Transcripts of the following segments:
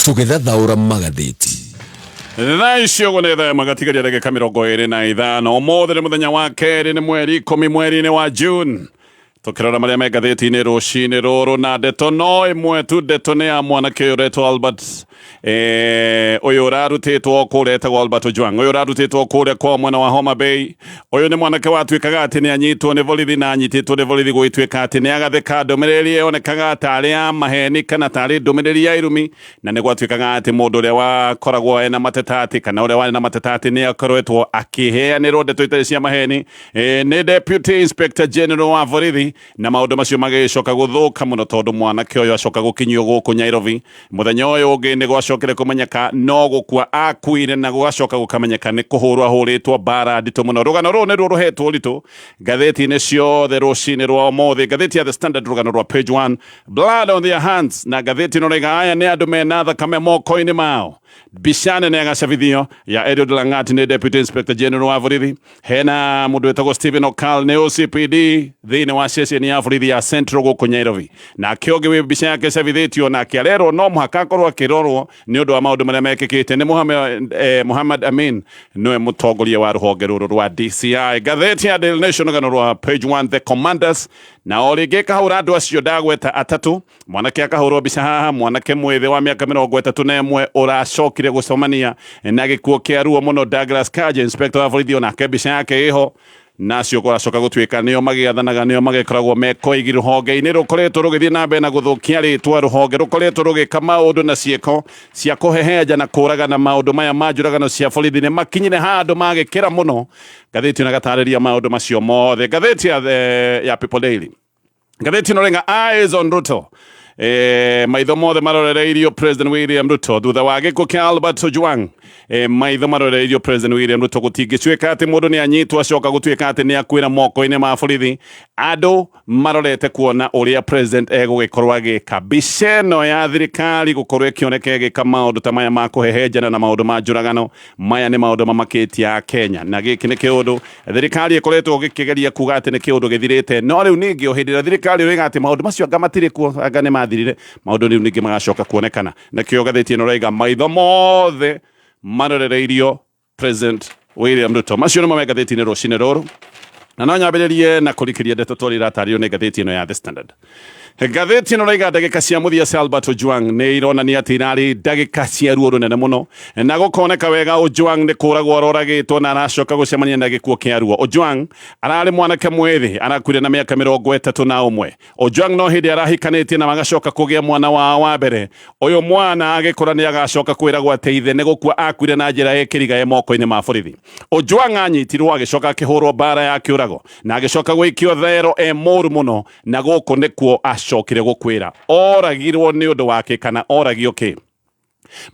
Tũgĩthathaũra magathĩti. Thaa icio ũguo nĩ thaa ĩmwe gatigaria ndagĩka 25. Ũmũthĩ nĩ mũthenya wa kerĩ, nĩ mweri 10 mweri-inĩ wa June. Tũkĩrora marĩa me ngathĩti-inĩ rũcinĩ rũrũ, na ndeto no ĩmwe tu. Ndeto nĩ ya mwanake ũyũ ũretwo Albert, ũyũ ũrarutĩtwo kũrĩa, etagwo Albert Ojwang, ũyũ ũrarutĩtwo kũrĩa kwa mwena wa Homa Bay. Ũyũ nĩ mwanake watuĩkaga atĩ nĩ anyitwo nĩ borithi, na anyitĩtwo nĩ borithi gũgĩtuĩka atĩ nĩ agathĩka ndũmĩrĩri yonekaga tarĩ ya maheni kana tarĩ ndũmĩrĩri ya irumi, na nĩ gwatuĩkaga atĩ mũndũ ũrĩa wakoragwo ena mateta atĩ, kana ũrĩa warĩ na mateta atĩ nĩ akoretwo akĩheanĩrwo ndeto itarĩ cia maheni nĩ Deputy Inspector General wa borithi, na maũndũ macio magĩcoka gũthũka mũno tondũ mwanake ũyũ acoka gũkinyio gũkũ Nairobi mũthenya ũyũ ũngĩ nĩ gwacokire kũmenyeka no gũkua akuire, na gũgacoka gũkamenyeka nĩ kũhũrwo ahũrĩtwo mbara nditũ mũno. Rũgano rũrũ nĩruo rũhetwo ũritũ ngathĩti-inĩ ciothe rũcinĩ rwa ũmũthĩ. Ngathĩti ya The Standard, rũgano rwa page 1, "Blood on their hands", na ngathĩti ĩno raiga aya nĩ andũ mena thakame moko-inĩ mao. Mbica nene agacabithio ya Eliud Langat, nĩ Deputy Inspector General wa borithi. Hena mũndũ wĩtagwo Stephen Okal, nĩ OCPD thĩinĩ wa ceceni ya borithi ya Central gũkũ Nairobi. Nake ũngĩ wĩ mbica yake ĩcabithĩtio nake arerwo no mũhaka akorwo akĩrorwo nĩ ũndũ wa maũndũ marĩa mekĩkĩte nĩ Muhammad Amin, nĩwe mũtongoria wa rũhonge rũrũ rwa DCI. Ngathĩti ya Daily Nation, rũgano rwa page 1, "The Commanders", na o rĩngĩ ĩkahũra andũ acio ndagweta atatũ. Mwanake akahũrwo mbica haha, mwanake mwĩthĩ wa mĩaka 31 ũracokire gũcemania na gĩkuũ kĩa ruo mũno. Douglas Kanja, inspector wa borithi, onake mbica yake ĩho. Nacio kũracoka gũtuĩka nĩo magĩathanaga, nĩo magĩkoragwo mekoigi rũhonge-inĩ rũkoretwo rũgĩthiĩ na mbere na gũthũkia rĩtwa, rũhonge rũkoretwo rũgĩka maũndũ na ciĩko cia kũhehenja na kũragana. Maũndũ maya ma njũragano cia borithi nĩ makinyire handũ magĩkĩra mũno. Ngathĩti ĩno ĩgatarĩria maũndũ macio mothe. Ngathĩti ya People Daily, ngathĩti ĩno rĩnga "Eyes on Ruto". Maitho mothe marorereirio President William Ruto thutha wa gĩkuũ kĩa Albert Ojwang. Maitho marorereirio President William Ruto. Gũtingĩtuĩka atĩ mũndũ nĩ anyitwo acoka gũtuĩka atĩ nĩ akuĩra moko-inĩ ma borithi. Andũ marorete kuona ũrĩa president egũgĩkorwo agĩka. Mbica ĩno ya thirikari gũkorwo ĩkĩoneka ĩgĩka maũndũ ta maya ma kũhehenjana na maũndũ ma njũragano, maya nĩ maũndũ mamakĩtie a Kenya, na gĩkĩ nĩ kĩũndũ thirikari ĩkoretwo gĩkĩgeria kuga atĩ nĩ kĩũndũ gĩthirĩte. No rĩu ningĩ o hĩndĩ ĩrĩa thirikari ĩroiga atĩ maũndũ macio anga matirĩ kuo, anga nĩ mathirire, maũndũ rĩu ningĩ magacoka kuonekana. Nakĩo ngathĩti ĩno ĩroiga maitho mothe marorereirio President William Ruto. Macio nĩmo me ngathĩti-inĩ rũcinĩ rũrũ, na no nyambĩrĩrie na kũrikĩria ndeto twarĩ iratarĩrio nĩ ngathĩti ĩno ya The Standard. Ngathĩti ĩno raiga ndagĩka cia mũthia cia Albert Ojwang nĩ ironania atĩ irarĩ ndagĩka cia ruo rũnene mũno, na gũkoneka wega Ojwang nĩ kũragwo aroragĩtwo na aracoka gũcemania na gĩkuũ kĩa ruo. Ojwang ararĩ mwanake mwĩthĩ, arakuire na mĩaka 31. Ojwang no hĩndĩ arahikanĩtie na magacoka kũgĩa mwana wao wa mbere. Ũyũ mwana agĩkũra nĩ agacoka kwĩragwo atĩ ithe nĩ gũkua akuire na njĩra ĩkĩriga e moko-inĩ ma borithi. Ojwang anyitirwo agĩcoka akĩhũrwo mbara ya kĩũrago na agĩcoka gũikio thero e mũru mũno, na gũkũ nĩkuo acokire gũkwĩra. Oragirwo nĩ ũndũ wake kana oragio kĩ?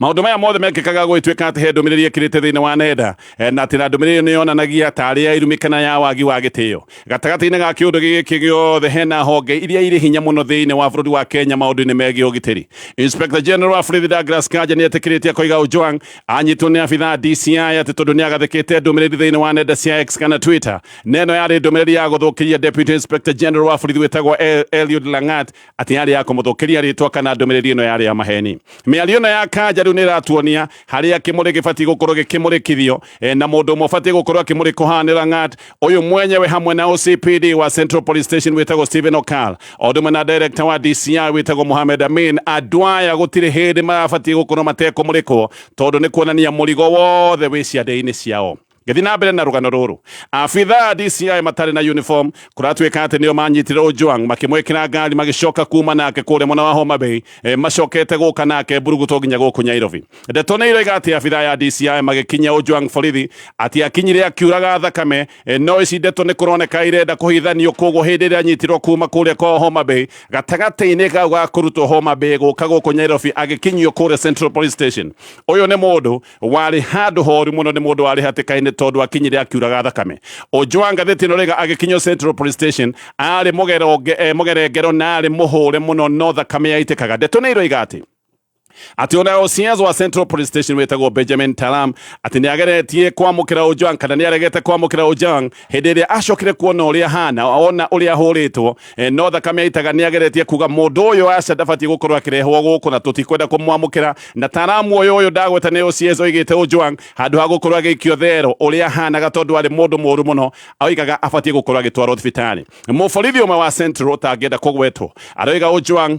Maũndũ maya mothe mekĩkaga gũgĩtuĩka atĩ he ndũmĩrĩri ĩkĩrĩte thĩinĩ wa nenda, na atĩ na ndũmĩrĩri ĩyo nĩ yonanagia tarĩ ya irumi kana ya wagi wa gĩtĩo. Gatagatĩ-inĩ ga kĩũndũ gĩkĩ gĩothe, hena honge iria irĩ hinya mũno thĩinĩ wa bũrũri wa Kenya maũndũ-inĩ megiĩ ũgitĩri. Inspector General wa borithi Douglas Kanja nĩ etĩkĩrĩtie akoiga Ojwang anyitwo nĩ abithaa DCI atĩ tondũ nĩ agathĩkĩte ndũmĩrĩri thĩinĩ wa nenda cia X kana Twitter, na ĩno yarĩ ndũmĩrĩri ya gũthũkĩria Deputy Inspector General wa borithi wĩtagwo Eliud Langat, atĩ yarĩ ya kũmũthũkĩria rĩtwa kana ndũmĩrĩri ĩno yarĩ ya maheni. Mĩario ĩno ya Kanja rĩu nĩ ĩratuonia harĩa kĩmũrĩ gĩbatiĩ gũkorwo gĩkĩmũrĩkithio, na mũndũ ũmwe ũbatiĩ gũkorwo akĩmũrĩkwo haha nĩ Langat ũyũ mwenyewe, hamwe na OCPD wa Central Police Station wĩtagwo Stephen Okal, o ũndũ ũmwe na director wa DCI wĩtagwo Mohamed Amin. Andũ aya gũtirĩ hĩndĩ marabatiĩ gũkorwo matekũmũrĩkwo, tondũ nĩ kuonania mũrigo wothe wĩ ciande-inĩ ciao. Ngĩthiĩ na mbere na rũgano rũrũ, abithaa DCI matarĩ na uniform kũratuĩka atĩ nĩo manyitire Ojwang, makĩmwĩkĩra ngari, magĩcoka kuma nake kũrĩa mwena wa Homa Bay, macokete gũka nake mburuguto nginya gũkũ Nairobi. Ndeto nĩ iroiga atĩ abithaa ya DCI magĩkinyia Ojwang borithi atĩ akinyire akiuraga thakame, no ici ndeto nĩ kũroneka irenda kũhithanio. Koguo hĩndĩ ĩrĩa anyitirwo kuma kũrĩa kwa Homa Bay, gatagatĩ-inĩ kau ga kũrutwo Homa Bay gũka gũkũ Nairobi, agĩkinyio kũrĩa Central Police Station, ũyũ nĩ mũndũ warĩ handũ horu mũno, nĩ mũndũ warĩ hatĩka-inĩ tondũ akinyire akiuraga thakame. Ojwang, ngathĩti ĩno rĩga, agĩkinyio Central Police Station arĩ mũgerongero na arĩ mũhũre mũno, no thakame yaitĩkaga. Ndeto nĩ iroiga atĩ Atĩ ona OCS wa Central Police Station wĩtagwo Benjamin Talam atĩ nĩ ageretie kwamũkĩra Ojwang kana nĩ aregete kwamũkĩra Ojwang hĩndĩ ĩrĩa acokire kuona ũrĩa hana, ona ũrĩa ahũrĩtwo, no thakame aitaga, nĩ ageretie kuga mũndũ ũyũ aca ndabatiĩ gũkorwo akĩrehwo gũkũ na tũtikwenda kũmwamũkĩra. Na Talam ũyũ ũyũ ndagweta nĩ OCS oigĩte Ojwang handũ ha gũkorwo agĩikio thero ũrĩa ahanaga, tondũ arĩ mũndũ mũũru mũno, oigaga abatiĩ gũkorwo agĩtwarwo thibitarĩ. Mũborithi ũmwe wa Central ũtangĩenda kũgwetwo aroiga Ojwang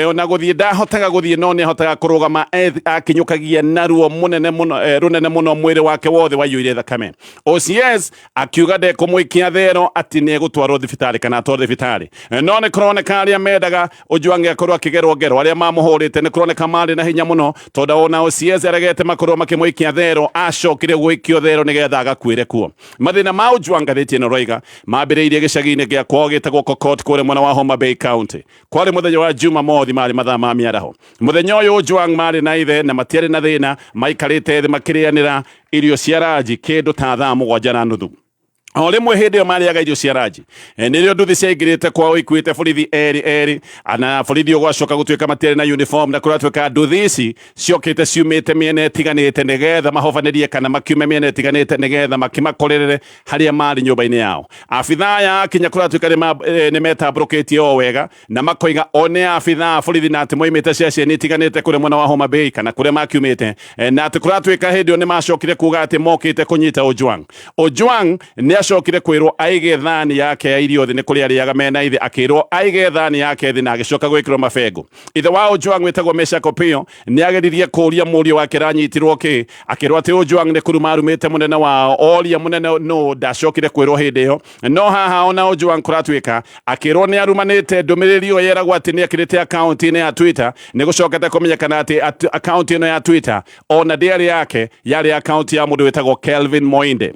ona gũthiĩ ndahotaga gũthiĩ, no nĩ ahotaga kũrũgama akinyũkagia na ruo mũnene mũno, rũnene mũno, mwĩrĩ wake wothe waiyũire thakame. OCS akiuga ndekũmũikia thero, atĩ nĩ egũtwarwo thibitarĩ kana atwarwo thibitarĩ. No nĩ kũroneka arĩa mendaga Ojwang akorwo akĩgerwo ngero, arĩa mamũhũrĩte, nĩ kũroneka marĩ na hinya mũno, tondũ ona OCS aregete makorwo makĩmũikia thero, acokire gũikio thero nĩgetha agakuĩre kuo. Mathĩna ma Ojwang, ngathĩti ĩno roiga, mambĩrĩirie gĩcagi-inĩ gĩa kwao gĩtagwo Kokot kũrĩa mwena wa Homa Bay County. Kwarĩ mũthenya wa Jumamothi, marĩ mathaa ma mĩaraho. Mũthenya ũyũ Ojwang marĩ na ithe na matiarĩ na thĩna, maikarĩte thĩ makĩrĩanĩra irio cia ranji kĩndũ ta thaa 7:30. O rĩmwe hĩndĩ ĩyo marĩaga irio cia ranji, nĩrĩo nduthi ciaingĩrĩte kwao ikuĩte borithi erĩ erĩ, na borithi ũyũ gwacoka gũtuĩka matiarĩ na uniform, na kũratuĩka nduthi ici ciokĩte ciumĩte mĩena ĩtiganĩte nĩgetha mahobanĩrie kana makiume mĩena ĩtiganĩte nĩgetha makĩmakorerere harĩa marĩ nyũmba-inĩ yao. Abithaa aya akinya kũratuĩka nĩ metambũrũkĩtie o wega na makoiga o nĩ abithaa a borithi na atĩ moimĩte ceceni itiganĩte kũrĩa mwena wa Homa Bay kana kũrĩa makiumĩte, na atĩ kũratuĩka hĩndĩ ĩyo nĩ macokire kuga atĩ mokĩte kũnyita Ojwang. Ojwang nĩ acokire kwĩrwo aige thani yake ya irio thĩ, nĩ kũrĩa arĩaga mena ithe, akĩrwo aige thani yake thĩ na agĩcoka gwĩkĩrwo mabengo. Ithe wa Ojwang wĩtagwo Meshack Opiyo nĩ ageririe kũria mũriũ wake aranyitirwo kĩ, akĩrwo atĩ Ojwang nĩ kũruma arumĩte mũnene wao. Oria mũnene nũ, ndacokire kwĩrwo hĩndĩ ĩyo. No haha ona Ojwang kũratuĩka akĩrwo nĩ arumanĩte. Ndũmĩrĩri ĩyo yeragwo atĩ nĩ ekĩrĩte akaunti-inĩ ya Twitter, nĩ gũcokete kũmenyekana atĩ akaunti ĩno ya Twitter ona ndĩarĩ yake, yarĩ akaunti ya mũndũ wĩtagwo Kelvin Moinde.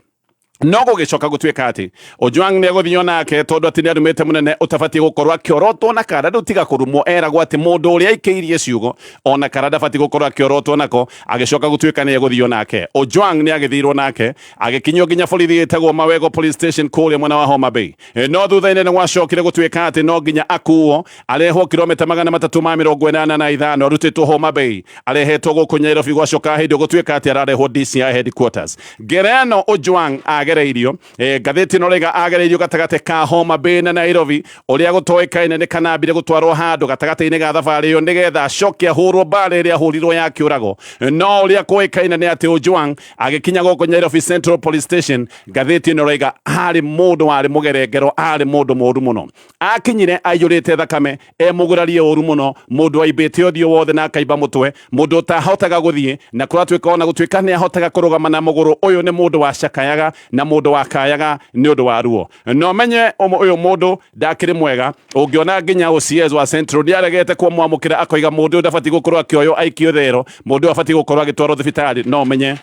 No gũgĩcoka gũtuĩka atĩ Ojwang nĩ egũthio nake tondũ atĩ nĩ arumĩte mũnene ũtabatiĩ gũkorwo akĩorotwo na kara. Rĩu tiga kũrumwo, eragwo atĩ mũndũ ũrĩa aikĩirie ciugo ona kara ndabatiĩ gũkorwo akĩorotwo nako. Agĩcoka gũtuĩka nĩ egũthio nake. Ojwang nĩ agĩthirwo nake agĩkinyio nginya borithi ĩtagwo Mawego Police Station kũrĩa mwena wa Homa Bay. No thutha-inĩ nĩ gwacokire gũtuĩka atĩ no nginya akuo arehwo kilomita 385 arutĩtwo Homa Bay arehetwo gũkũ Nairobi. Gwacoka hĩndĩ gũtuĩka atĩ ararehwo DCI headquarters. Ngereno Ojwang agereirio, ngathĩti ĩno rĩga agereirio gatagatĩ ka Homa Bay na Nairobi, ũrĩa gũtoĩkaine nĩ kana ambire gũtwarwo handũ gatagatĩ-inĩ ga thabarĩ ĩyo nĩgetha acoke ahũrwo mbara ĩrĩa ahũrirwo ya kĩũrago. No ũrĩa kũĩkaine nĩ atĩ Ojwang agĩkinya gũkũ Nairobi Central Police Station, ngathĩti ĩno raiga arĩ mũndũ warĩ mũgerengero, arĩ mũndũ mũũru mũno. Akinyire aiyũrĩte thakame, e mũgurarie ũru mũno, mũndũ aimbĩte ũthiũ wothe na akaimba mũtwe, mũndũ ũtahotaga gũthiĩ, na kũratuĩka ona gũtuĩka nĩ ahotaga kũrũgama na mũgũrũ, ũyũ nĩ mũndũ wacakayaga na mũndũ wakayaga nĩ ũndũ wa ruo. No menye ũyũ mũndũ ndakĩrĩ mwega, ũngĩona nginya OCS wa Central nĩ aregete kũmwamũkĩra, akoiga mũndũ ũyũ ndabatiĩ gũkorwo akĩoywo aikio thero, mũndũ ũyũ abatiĩ gũkorwo agĩtwarwo thibitarĩ. No menye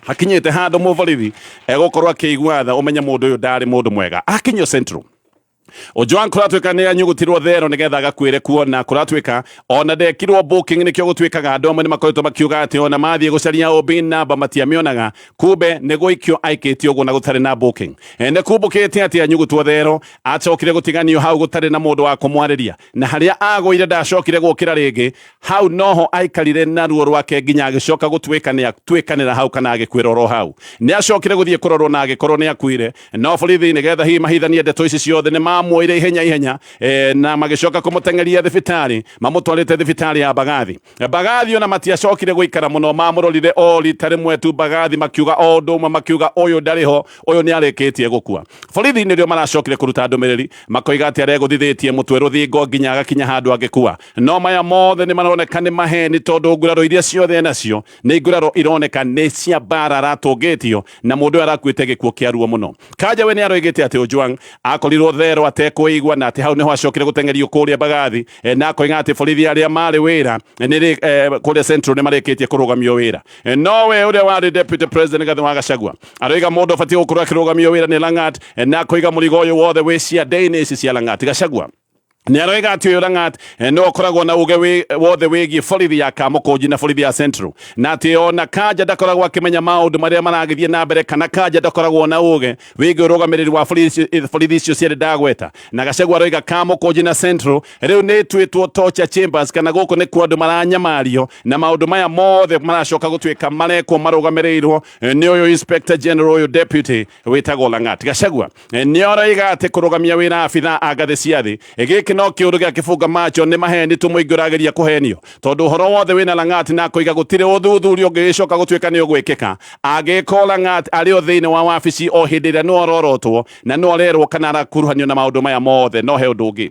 hakinyĩte handũ mũborithi egũkorwo akĩigua tha, ũmenye mũndũ ũyũ ndarĩ mũndũ mwega. Akinyio Central, Ojwang kũratuĩka nĩ anyugutirwo thero nĩgetha agakuĩre kuo, na kũratuĩka ona ndekirwo booking. Nĩkĩo gũtuĩkaga andũ amwe nĩ makoretwo makiuga atĩ ona mathiĩ gũcaria OB namba matiamĩonaga, kumbe nĩ gũikio aikĩtio ũguo na gũtarĩ na booking. Nĩ kumbũkĩte atĩ anyugutwo thero acokire gũtiganio hau gũtarĩ na mũndũ wa kũmwarĩria, na harĩa agũire ndacokire gũkĩra rĩngĩ. Hau noho aikarire na ruo rwake nginya agĩcoka gũtuĩka nĩ atuĩkanĩra hau kana agĩkuĩra oro hau. Nĩ acokire gũthiĩ kũrorwo na agĩkorwo nĩ akuire, no borithi nĩgetha hihi mahithanie ndeto ici ciothe nĩ mamuoire ihenya ihenya, na magĩcoka kũmũteng'eria thibitarĩ, mamũtwarĩte thibitarĩ ya Mbagathi. Mbagathi ona matiacokire gũikara mũno, mamũrorire o rita rĩmwe tu Mbagathi, makiuga o ũndũ ũmwe, makiuga ũyũ ndarĩ ho, ũyũ nĩ arĩkĩtie gũkua. Borithi nĩrĩo maracokire kũruta ndũmĩrĩri, makoiga atĩ aregũthithĩtie mũtwe rũthingo nginya agakinya handũ angĩkua. No maya mothe nĩ maroneka nĩ maheni, tondũ nguraro iria ciothe enacio nĩ nguraro ironeka nĩ cia mbara aratũngĩtio, na mũndũ ũyũ arakuĩte gĩkuũ kĩa ruo mũno. Kanja we nĩ aroigĩte atĩ Ojwang akorirwo thero atekwĩigua, na atĩ hau nĩho acokire gũteng'erio kũrĩa Mbagathi, na akoiga atĩ borithi arĩa marĩ wĩra nĩ kũrĩa Central nĩ marĩkĩtie kũrũgamio wĩra. No we ũrĩa warĩ deputy president Rigathi wa Gachagua aroiga mũndũ ũbatiĩ gũkorwo akĩrũgamio wĩra nĩ Langat, na akoiga mũrigo ũyũ wothe wĩ ciande-inĩ ici cia Langat. Gachagua Nä aroiga atä å yå Langat no akoragwo na uge wothe wĩgiĩ borithi ya Kamukunji na borithi ya Central, na atä ona Kanja ndakoragwo akĩmenya maũndũ marĩa maragĩthiĩ na mbere, kana Kanja ndakoragwo na uge wĩgiĩ ũrũgamĩrĩri wa borithi icio cierĩ ndagweta. Na Gachagua aroiga Kamukunji na Central rĩu nĩ ĩtuĩtwo torture chambers, kana gũkũ nĩkuo andũ maranyamario, na maũndũ maya mothe maracoka gũtuĩka marekwo marũgamĩrĩirwo nĩ ũyũ Inspector General ũyũ deputy wĩtagwo Langat. Gachagua nĩ aroiga atĩ kũrũgamia wĩra abithaa a ngathĩ cia thĩ gĩkĩ no kĩũndũ gĩa kĩbunga macho, nĩ maheni tu mũingĩ ũrageria kũhenio, tondũ ũhoro wothe wĩna Langat na akoiga gũtirĩ ũthuthuria ũngĩgĩcoka gũtuĩka nĩ ũgwĩkĩka angĩkorwo Langat arĩ o thĩinĩ wa wabici o hĩndĩ ĩrĩa no arorotwo na no arerwo kana arakuruhanio na maũndũ maya mothe. No he ũndũ ũngĩ,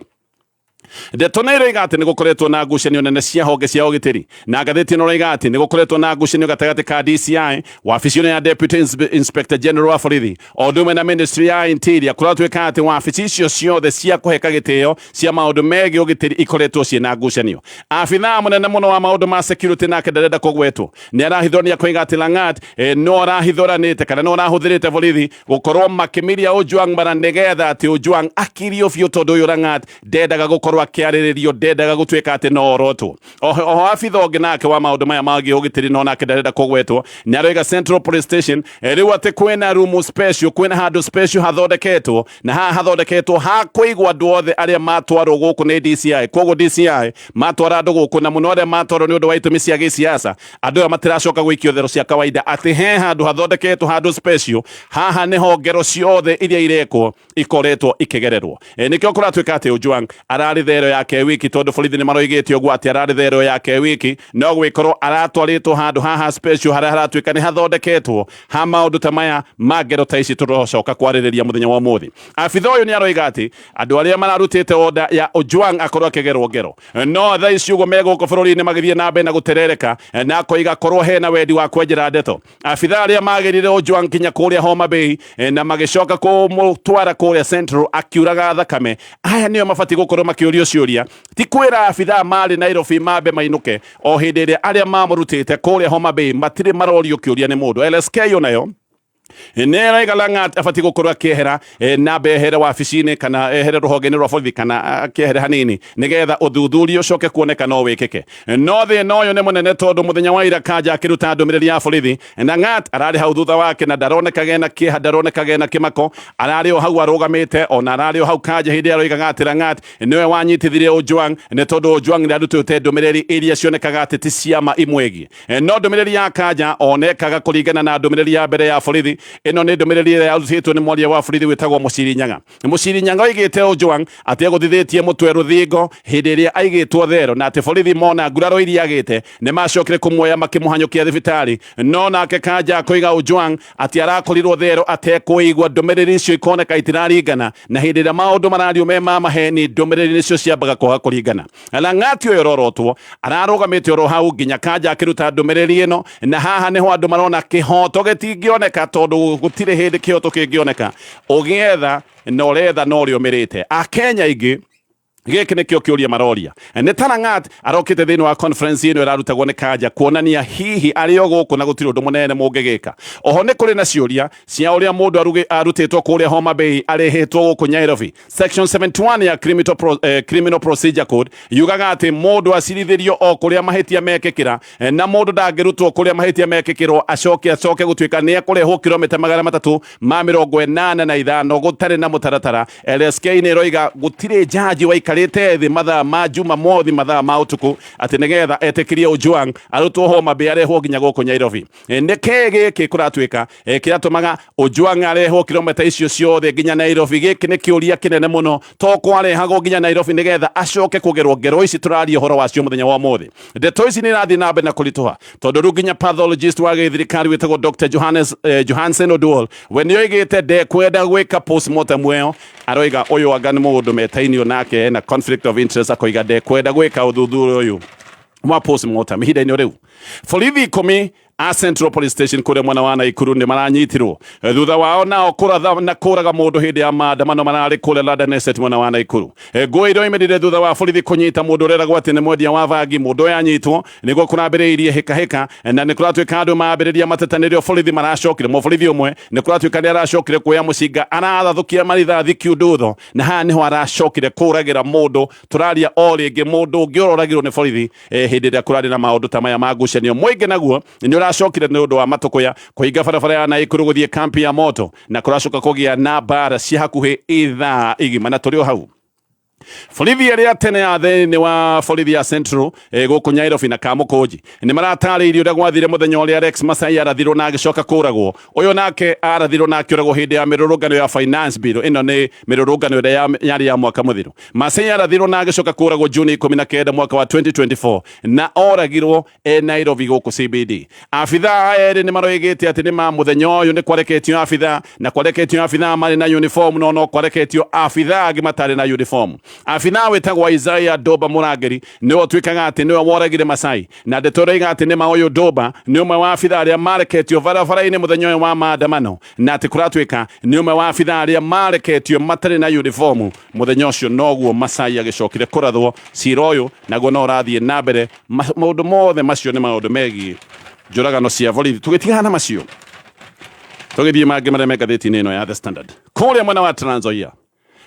ndeto nä iroiga atä nä gå koretwo na ngucanio nene cia honge cia ũgitĩri, na ngathĩti ĩno ĩroiga atĩ nĩ gũkoretwo na ngucanio gatagatĩ ka DCI, wabici ĩno ya Deputy Inspector General wa borithi, o ũndũ ũmwe na Ministry ya Interior, kũratuĩka atĩ wabici icio ciothe cia kũheka gĩtĩo cia maũndũ megiĩ ũgitĩri ikoretwo ciĩna ngucanio. Abithaa mũnene mũno wa maũndũ ma security, nake ndarenda kũgwetwo, nĩ arahithũrania koiga atĩ Langat no arahithũranĩte kana no arahũthĩrĩte borithi gũkorwo makĩmiria Ojwang mara nĩgetha atĩ Ojwang akirio biũ, tondũ ũyũ Langat ndendaga gũkorwo akĩarĩrĩrio, ndendaga gũtuĩka atĩ no orotwo. Oho abitha ũngĩ nake wa maũndũ maya mangĩ ũgitĩri, no nake ndarenda kũgwetwo, nĩ aroiga Central Police Station rĩu atĩ kwĩna room special, kwĩna handũ special hathondeketwo, na haha hathondeketwo ha kũigwo andũ othe arĩa matwarwo gũkũ nĩ DCI. Koguo DCI matwara andũ gũkũ, na mũno arĩa matwarwo nĩ ũndũ wa itũmi cia gĩsiasa, andũ aya matiracoka gũikio thero cia kawaida, atĩ he handũ hathondeketwo, handũ special, haha nĩho ngero ciothe iria irekwo ikoretwo ikigererwo. Nikio kuratuika ati Ojwang arari thero yake wiki, tondu borithi ni maroigite uguo ati arari thero yake wiki, no gwikorwo aratwaritwo handu haha special haria haratuika ni hathondeketwo ha maundu ta maya ma ngero ta ici tũrocoka kwarĩrĩria mũthenya wa ũmũthĩ. Abitha ũyũ nĩ aroiga atĩ andũ arĩa mararutĩte order ya Ojwang akorwo akĩgerwo ngero no thaa ici ũguo me gũkũ bũrũri-inĩ magĩthiĩ na mbere na gũterereka, na akoiga korwo hena wendi wa kwenjera ndeto, abitha arĩa magĩrire Ojwang kinya kũrĩa Homa Bay na magĩcoka kũmũtwara kũrĩa Central akiuraga thakame, aya nĩo mabatiĩ gũkorwo makĩũrio ciũria, ti kwĩra abitha marĩ Nairobi mambe mainũke o hĩndĩ ĩrĩa arĩa mamũrutĩte kũrĩa Homa Bay matirĩ marorio kĩũria nĩ mũndũ. LSK onayo nä äraiga Langat abatiĩ gũkorwo akĩehera, na ehere wabici-inĩ kana ehere rũhonge-inĩ rwa borithi kana akĩehere hanini nĩgetha ũthuthuria ũcoke kuoneka no wĩkĩke. No thĩna ũyũ nĩ mũnene, tondũ mũthenya wa ira Kanja akĩruta ndũmĩrĩri ya borithi, Langat ararĩ hau thutha wake na ndaronekaga ena kĩeha, ndaronekaga ena kĩmako, ararĩ o hau arũgamĩte, ona ararĩ o hau Kanja hĩndĩ ĩrĩa aroigaga atĩ Langat nĩwe wanyitithirie Ojwang, nĩ tondũ Ojwang nĩ arutĩte ndũmĩrĩri iria cionekaga atĩ ti ciama imwĩgiĩ. No ndũmĩrĩri ya Kanja onekaga kũringana na ndũmĩrĩri ya mbere ya borithi. Ĩno nĩ ndũmĩrĩri ĩrĩa yarutĩtwo nĩ mwaria wa borithi wĩtagwo Mũciri Nyaga. Mũciri Nyaga oigĩte Ojwang atĩ egũthithĩtie mũtwe rũthingo hĩndĩ ĩrĩa aigĩtwo thero, na atĩ borithi mona nguraro iria agĩte nĩ macokire kũmuoya makĩmũhanyũkia thibitarĩ. No nake Kanja akoiga Ojwang atĩ arakorirwo thero atekũigua. Ndũmĩrĩri icio ikoneka itiraringana, na hĩndĩ ĩrĩa maũndũ marario me ma maheni, ndũmĩrĩri nĩcio ciambaga kwaga kũringana. Lang'ati ũyũ ũrorotwo ararũgamĩte oro hau nginya Kanja akĩruta ndũmĩrĩri ĩno, na haha nĩho andũ marona kĩhoto gĩtingĩoneka, tondũ gũtirĩ hĩndĩ kĩhoto kĩngĩoneka ũgĩetha na ũretha na ũrĩa ũmĩrĩte. Akenya aingĩ gĩkĩ nĩkĩo kĩũria maroria, nĩ ta Langat arokĩte thĩinĩ wa conference ĩno ĩrarutagwo nĩ Kanja kuonania hihi arĩ o gũkũ na gũtirĩ ũndũ mũnene mũngĩgĩka. Oho nĩ kũrĩ na ciũria cia ũrĩa mũndũ arutĩtwo kũrĩa Homa Bay arehĩtwo gũkũ Nairobi. Section 71 ya Criminal Procedure Code yugaga atĩ mũndũ acirithĩrio o kũrĩa mahĩtia mekĩkĩra, na mũndũ ndangĩrutwo kũrĩa mahĩtia mekĩkĩrwo acoke gũtuĩka nĩ ekũrehwo kilomita 385 gũtarĩ na mũtaratara. LSK nĩ ĩroiga gũtirĩ jaji waikarĩte thĩ mathaa ma Jumamothi, mathaa ma ũtukũ, atĩ nĩgetha etĩkĩrie Ojwang arutwo Homa Bay arehwo nginya gũkũ Nairobi. Nĩ kĩĩ gĩkĩ kũratuĩka kĩratũmaga Ojwang arehwo kilomita icio ciothe nginya Nairobi? Gĩkĩ nĩ kĩũria kĩnene mũno, to kwarehagwo nginya Nairobi nĩgetha acoke kũgerwo ngero ici tũraria ũhoro wacio mũthenya wa ũmũthĩ. Ndeto ici nĩ irathiĩ na mbere na kũritũha, tondũ rĩu nginya pathologist wa gĩthirikari wĩtagwo Dr. Johannes, Johansen Oduol, we nĩ oigĩte ndekwenda gwĩka postmortem ĩyo. Aroiga ũyũ anga nĩ mũndũ metainio nake na conflict of interest, akoiga ndekwenda gwĩka ũthuthuria ũyũ wa postmortem ihinda-inĩ rĩu. Borithi 10 a Central Police Station kũrĩa mwena wa Naikuru nĩ maranyitirwo thutha wao nao kũratha na kũraga mũndũ hĩndĩ ya maandamano mararĩ kũrĩa London Estate mwena wa Naikuru. Ngũĩ iroimĩrire thutha wa borithi kũnyita mũndũ ũreragwo atĩ nĩ mwendia wa bangi. Mũndũ ũyũ anyitwo nĩguo kũrambĩrĩirie hĩkahĩka, na nĩ kũratuĩka andũ mambĩrĩria mateta nĩrĩo borithi maracokire. Mũborithi ũmwe nĩ kũratuĩka nĩ aracokire kuoya mũcinga arathũkia marithathi kiundutho, na haha nĩho aracokire kũragĩra mũndũ. Tũraria o rĩngĩ mũndũ ũngĩ ũroragirwo nĩ borithi hĩndĩ ĩrĩa kũrarĩ na maũndũ ta maya ma ngucanio. Mũingĩ naguo nĩ ũracokire nĩ ũndũ wa matũkũya kũhinga barabara ya Naikuru gũthiĩ kambi ya moto, na kũracoka kũgĩa na mbara cia hakuhĩ ithaa igima. Na tũrĩ o hau, borithi arĩa tene ya thĩinĩ wa borithi ya Central gũkũ Nyairobi na Kamũkũnji nĩ maratarĩirie ũrĩa gwathire mũthenya ũrĩa Rex Masai arathirwo na agĩcoka kũragwo. Ũyũ nake arathirwo na akĩũragwo hĩndĩ ya mĩrũrũngano ya finance bill. Ĩno nĩ mĩrũrũngano ĩrĩa yarĩ ya mwaka mũthiru. Masai arathirwo na agĩcoka kũragwo Juni 19 mwaka wa 2024, na oragirwo e Nairobi gũkũ CBD. Abithaa erĩ nĩ maroigĩte atĩ nĩ ma mũthenya ũyũ nĩ kwareketio abithaa, na kwareketio abithaa marĩ na uniform, no no kwareketio abithaa angĩ matarĩ na uniform. Abithaa wĩtagwo Isaiah Doba Mũrangĩri nĩwe ũtuĩkaga atĩ nĩwe woragire Masai, na ndeto ĩroiga atĩ nĩ ma ũyũ Doba nĩ ũmwe wa abithaa arĩa mareketio barabara-inĩ mũthenya ũyũ wa maandamano, na atĩ kũratuĩka nĩ ũmwe wa abithaa arĩa mareketio matarĩ na uniform mũthenya ũcio. Noguo Masai agĩcokire kũrathwo. Cira ũyũ naguo no ũrathiĩ na mbere. Maũndũ mothe macio nĩ maũndũ megiĩ njũragano cia borithi. Tũgĩtigana na macio, tũgĩthiĩ mangĩ marĩa me ngathĩti-inĩ ĩno ya The Standard kũrĩa mwena wa Trans Nzoia.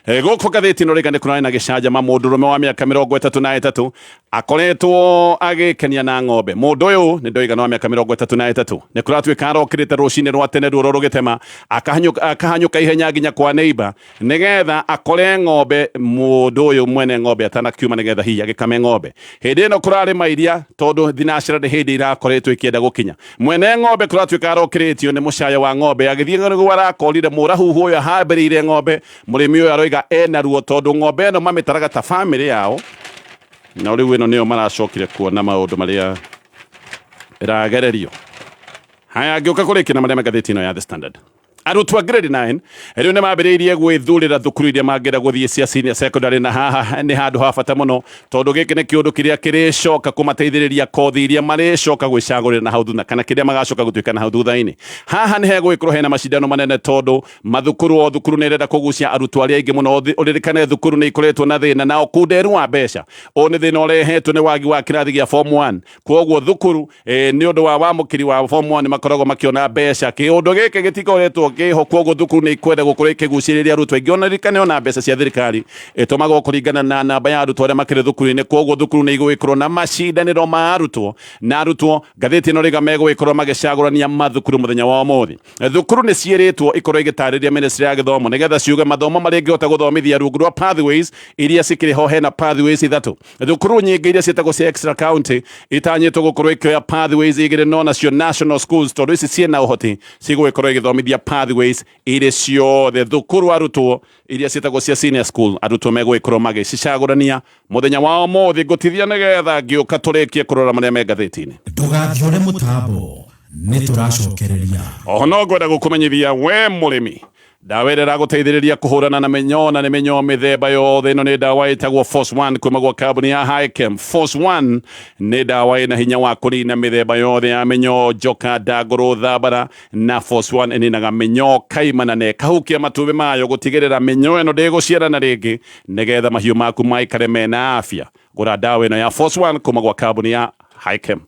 Gũkũ ngathĩti ĩno rĩga nĩ kũrarĩ na gĩcanjama. Mũndũrũme wa mĩaka 33 akoretwo agĩkenia na ng'ombe. Mũndũ ũyũ nĩ ndoigana wa mĩaka 33, nĩ kũratuĩka arokĩrĩte rũcinĩ rwa tene ruoro rũgĩtema, akahanyũka ihenya nginya kwa neighbor nĩgetha akore ng'ombe mũndũ ũyũ mwene ng'ombe atanakiuma, nĩgetha hihi agĩkame ng'ombe. Hĩndĩ ĩno kũrarĩ mairia tondũ thinacera nĩ hĩndĩ irakoretwo ikĩenda gũkinya. Mwene ng'ombe kũratuĩka arokĩrĩtio nĩ mũcayo wa ng'ombe, agĩthiĩ nĩguo arakorire mũrahuhu ũyũ ahambĩrĩire ng'ombe. Mũrĩmi ũyũ aroiga ena ruo tondũ ng'ombe ĩno mamĩtaraga ta bamĩrĩ yao, na rĩu ĩno nĩyo maracokire kuona maũndũ marĩa ĩragererio. Haya, ngĩũka kũrĩkia na marĩa me ngathĩti ĩno ya The Standard, arutwo a grade 9 rĩu nĩ mambĩrĩirie gwĩthurĩra thukuru iria mangĩenda gũthiĩ cia senior secondary, na haha nĩ handũ ha bata mũno tondũ gĩkĩ nĩ kĩũndũ kĩrĩa kĩrĩcoka kũmateithĩrĩria kothi iria marĩcoka gwĩcagũrĩra na hau thutha, kana kĩrĩa magacoka gũtuĩka na hau thutha-inĩ. Haha nĩ hegũgĩkorwo hena macindano manene tondũ mathukuru o thukuru nĩ ĩrenda kũgucia arutwo arĩa aingĩ mũno. Ũririkane thukuru nĩ ikoretwo na thĩna na ũkunderu wa mbeca. Ũũ nĩ thĩna ũrehetwo nĩ wagi wa kĩrathi gĩa form 1. Koguo thukuru nĩ ũndũ wa wamũkĩri wa form 1 makoragwo makĩona mbeca. Kĩũndũ gĩkĩ gĩtikoretwo kĩho, koguo thukuru nĩ ikwenda gũkorwo ikĩgucĩrĩria arutwo aingĩ. Ona ririkane ona mbeca cia thirikari ĩtũmagwo kũringana na namba ya arutwo arĩa makĩrĩ thukuru-inĩ. Koguo thukuru nĩ igũgĩkorwo na macindanĩro ma arutwo, na arutwo ngathĩti ĩno rĩga megũgĩkorwo magĩcagũrania mathukuru mũthenya wa ũmũthĩ. Thukuru nĩ ciĩrĩtwo ikorwo igĩtarĩria ministry ya gĩthomo nĩgetha ciuge mathomo marĩa ingĩhota gũthomithia rungu rwa pathways iria cikĩrĩ ho. Hena pathways ithatũ. Thukuru nyingĩ iria ciĩtagwo cia extra county itanyĩtwo gũkorwo ikĩoya pathways igĩrĩ, no nacio national schools, tondũ ici ciĩna ũhoti, cigũgĩkorwo igĩthomithia pathways irĩ ciothe. Thukuru arutwo iria ciĩtagwo cia senior school, arutwo megũgĩkorwo magĩcicagũrania mũthenya wa ũmũthĩ. Ngũtithia nĩgetha ngĩũka tũrĩkie kũrora marĩa me ngathĩti-inĩ. Ndũgathiũre mũtambo, nĩ tũracokereria. Oho no ngwenda gũkũmenyithia we mũrĩmi, ndawa ĩrĩa ĩragũteithĩrĩria kũhũrana na mĩnyoo, na nĩ mĩnyoo mĩthemba yothe, ĩno nĩ ndawa ĩtagwo Force One kuma gwa kambuni ya Hichem. Force One nĩ ndawa ĩna hinya wa kũnina mĩthemba yothe ya mĩnyoo, njoka, ndangũrũ, thambara, na Force One ĩninaga mĩnyoo kaimana na ĩkahukia matumbĩ mayo gũtigĩrĩra mĩnyoo ĩno ndĩgũciarana rĩngĩ, nĩgetha mahiũ maku maikare mena afya. Gũra ndawa ĩno ya Force One kuma gwa kambuni ya Hichem.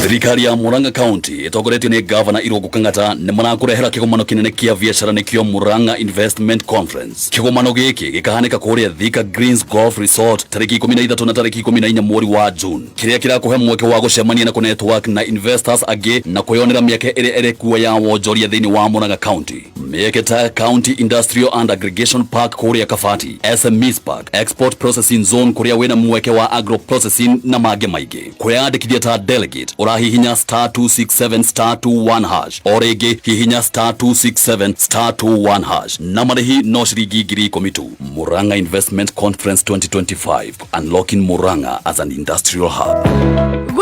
Thirikari ya Murang'a County ĩtongoretio nĩ Gavana Irũngũ Kang'ata nĩ marakũrehera kĩgomano kĩnene kĩa biacara, nĩkĩo Murang'a Investment Conference. Kĩgomano gĩkĩ gĩkahanĩka kũrĩa Thika Greens Golf Resort tarĩki 13 na tarĩki 14 mweri wa June, kĩrĩa kĩrakũhe mweke wa gũcemania na kũnetwork na investors angĩ na kwĩyonera mĩeke ĩrĩa ĩrĩ kuo ya wonjoria thĩinĩ wa Murang'a County. Mĩeke ta County Industrial and Aggregation Park kũrĩa Kabati, SMEs Park, Export Processing Zone kũrĩa wĩna mweke wa agro processing na mangĩ maingĩ. Kwĩyandĩkithia ta delegate ũrahihinya *267*21#, o rĩngĩ hihinya *267*21# na marĩhi no ciringi 10,000 tu. Murang'a Investment Conference 2025, unlocking Murang'a as an industrial hub.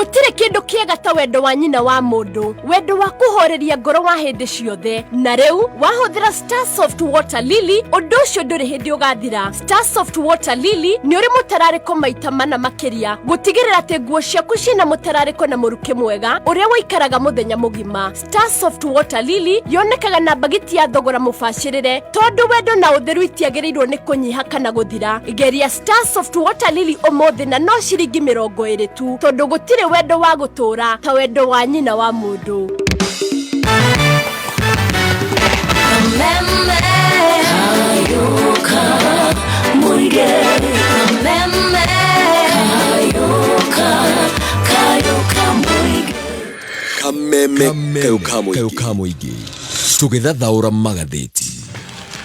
Gũtirĩ kĩndũ kĩega ta wendo wa nyina wa mũndũ, wendo wa kũhoreria ngoro wa hĩndĩ ciothe. Na rĩu wahũthĩra Starsoft Water Lily, ũndũ ũcio ndũrĩ hĩndĩ ũgathira. Starsoft Water Lily nĩ ũrĩ mũtararĩko maita mana makĩria, gũtigĩrĩra atĩ nguo ciaku ciĩna mũtararĩko na mũrukĩ mwega ũrĩa waikaraga mũthenya mũgima. Starsoft Water Lily yonekaga na mbagiti ya thogora mũbacĩrĩre, tondũ wendo na ũtheru itiagĩrĩirwo nĩ kũnyiha kana gũthira. Geria Starsoft Water Lily ũmũthĩ na no ciringi 20 tu, tondũ gũtirĩ wendo wa gũtũũra ta wendo wa nyina wa mũndũ. Kameme kayo ka mũingĩ tũgĩthathaũra magathĩti.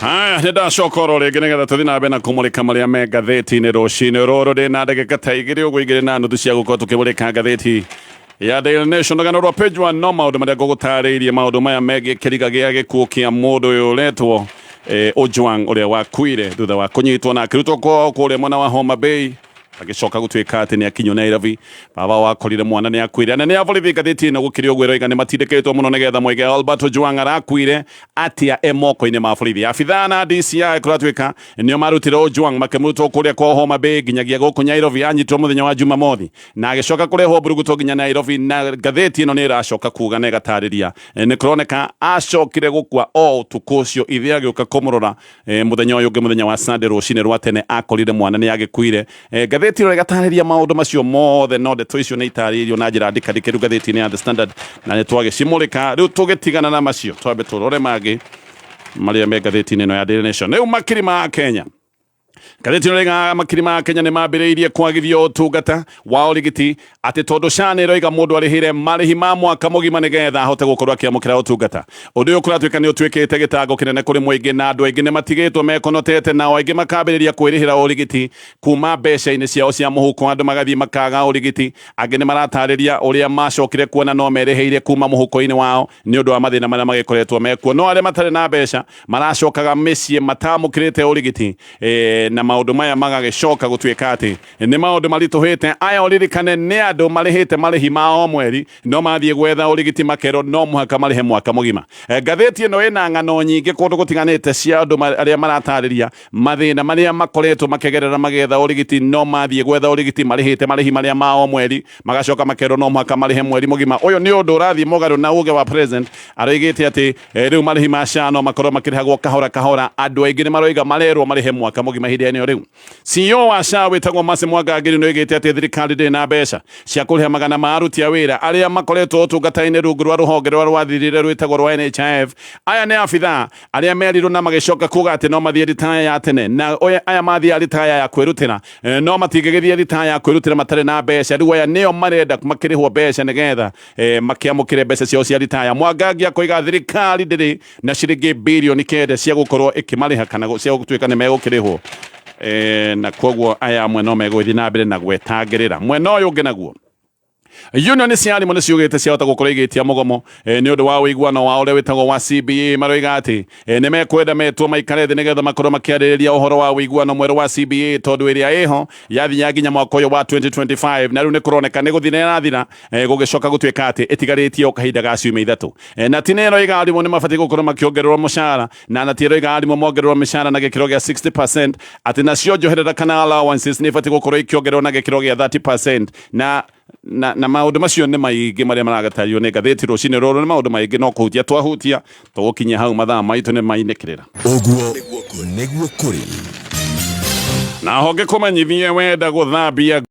Haya, nä ndacoka oro rä ngä nä getha tå thiä na mbere na kå må rä ka marä a me ngathäti-inä rũcinĩ rũrũ. Ndĩ na ndagĩka ta 2 ũguo 2.5 cia gũkorwo tũkĩmũrĩka ngathĩti ya Daily Nation rũgano rwa page 1. No maũndũ marĩa ngũgũtarĩirie, maũndũ maya megiĩ kĩriga gĩa gĩkuũ kĩa mũndũ ũyũ ũretwo Ojwang, ũrĩa wakuire thutha wa kũnyitwo na akĩrutwo kwao kũrĩa mwena wa Homa Bay, agĩcoka gũtuĩka atĩ nĩ akinywo Nairobi. Baba wakorire mwana nĩ akuire. Anene a borithi, ngathĩti ĩno gũkĩrĩ ũguo ĩroiga, nĩ matindĩkĩtwo mũno nĩgetha moige Albert Ojwang arakuire atĩa e moko-inĩ ma borithi. Abithaa na DCI kũratuĩka nĩo marutire Ojwang, makĩmũrutwo kũrĩa kwa Homa Bay nginyagia gũkũ Nairobi. Anyitwo mũthenya wa Jumamothi na agĩcoka kũrehwo mburuguto nginya Nairobi, na ngathĩti ĩno nĩ ĩracoka kuga na ĩgatarĩria nĩ kũroneka acokire gũkua o ũtukũ ũcio. Ithe agĩũka kũmũrora mũthenya ũyũ ũngĩ, mũthenya wa Sunday rũcinĩ rwa tene, akorire mwana nĩ agĩkuire. Ngathĩti ĩno ĩgatarĩria maũndũ macio mothe, no ndeto icio nĩ itarĩirio na njĩra ndikandikĩru ngathĩti-inĩ ya The Standard na nĩ twagĩcimũrĩka. Rĩu tũgĩtigana na macio, twambe tũrore mangĩ marĩa me ngathĩti-inĩ ĩno ya Daily Nation. Rĩu makiri ma Kenya, ngathĩti ĩno ĩroiga makiri ma Kenya nĩ mambĩrĩirie kwagithio ũtungata wa ũrigiti, atĩ tondũ SHA nĩ ĩroiga mũndũ arĩhĩre marĩhi ma mwaka mũgima nĩgetha ahote gũkorwo akĩamũkĩra ũtungata. Ũndũ ũyũ kũratuĩka nĩ ũtuĩkĩte gĩtango kĩnene kũrĩ mũingĩ, na andũ aingĩ nĩ matigĩtwo mekonotete, nao aingĩ makambĩrĩria kwĩrĩhĩra ũrigiti kuma mbeca-inĩ ciao cia mũhuko. Andũ magathiĩ makaga ũrigiti. Angĩ nĩ maratarĩria ũrĩa macokire kuona no merĩhĩire kuma mũhuko-inĩ wao nĩ ũndũ wa mathĩna marĩa magĩkoretwo mekuo, no arĩa matarĩ na mbeca maracokaga mĩciĩ matamũkĩrĩte ũrigiti, na maũndũ maya magagĩcoka gũtuĩka atĩ nĩ maũndũ maritũhĩte. Aya ũririkane nĩ andũ marĩhĩte marĩhi ma o mweri, no mathiĩ gwetha ũrigiti makerwo no mũhaka marĩhe mwaka mũgima. Ngathĩti ĩno ĩna ng'ano nyingĩ kũndũ gũtiganĩte cia andũ arĩa maratarĩria mathĩna marĩa makoretwo makĩgerera magĩetha ũrigiti, no mathiĩ gwetha ũrigiti marĩhĩte marĩhi marĩa ma o mweri, magacoka makerwo no mũhaka marĩhe mweri mũgima. Ũyũ nĩ ũndũ ũrathiĩ mũgarũ na uge wa president aroigĩte atĩ rĩu marĩhi ma SHA no makorwo makĩrĩhagwo kahora kahora. Andũ aingĩ nĩ maroiga marerwo marĩhe mwaka mũgima ihinda ĩno. Rĩu CEO wa SHA wĩtagwo Mercy Mwangangĩri nĩ oigĩte atĩ thirikari ndĩrĩ na mbeca cia kũrĩha magana ma aruti a wĩra arĩa makoretwo ũtungata-inĩ rungu rwa rũhonge rwa rwathirire rwĩtagwo rwa NHIF. Aya nĩ abithaa arĩa merirwo na magĩcoka kuga atĩ no mathiĩ ritaya ya tene, na aya mathiĩ ritaya ya kwĩrutĩra, no matingĩgĩthiĩ ritaya ya kwĩrutĩra matarĩ na mbeca. Rĩu aya nĩo marenda makĩrĩhwo mbeca nĩgetha makĩamũkĩre mbeca ciao cia ritaya. Mwangangi akoiga thirikari ndĩrĩ na ciringi 9 birioni cia gũkorwo ĩkĩmarĩha kana cia gũtuĩka nĩ megũkĩrĩhwo, na koguo aya amwe no megũgĩthiĩ na mbere na gwetangĩrĩra. Mwena ũyũ ũngĩ naguo, union cia arimũ nĩ ciugĩte ciahota gũkorwo igĩtia mũgomo nĩ ũndũ wa ũiguano wa ũrĩa wĩtagwo wa CBA. Maroiga atĩ nĩ mekwenda metwo maikare thĩ nĩgetha makorwo makĩarĩrĩria ũhoro wa ũiguano mwerũ wa CBA, tondũ ĩrĩa ĩho yathinya nginya mwaka ũyũ wa 2025, na rĩu nĩ kũroneka nĩ gũthira ĩrathira, gũgĩcoka gũtuĩka atĩ ĩtigarĩtie o kahinda ga ciumia 3. Na ti nĩ ĩroiga arimũ nĩ mabatiĩ gũkorwo makĩongererwo mũcara, na nati ĩroiga arimũ mongererwo mĩcara na gĩkĩro gĩa 60%, atĩ nacio njoherera kana allowances nĩ ibatiĩ gũkorwo ikĩongererwo na gĩkĩro gĩa 30%, na maũndũ macio nĩ maingĩ marĩa maragatario nĩ ngathĩti rũcinĩ rũrũ. Nĩ maũndũ maingĩ, no kũhutia twahutia tũgũkinyia hau, mathaa maitũ nĩ mainĩkĩrĩra. Ũguo nĩguo kũrĩ. Na honge kũmenyithie wenda gũthambia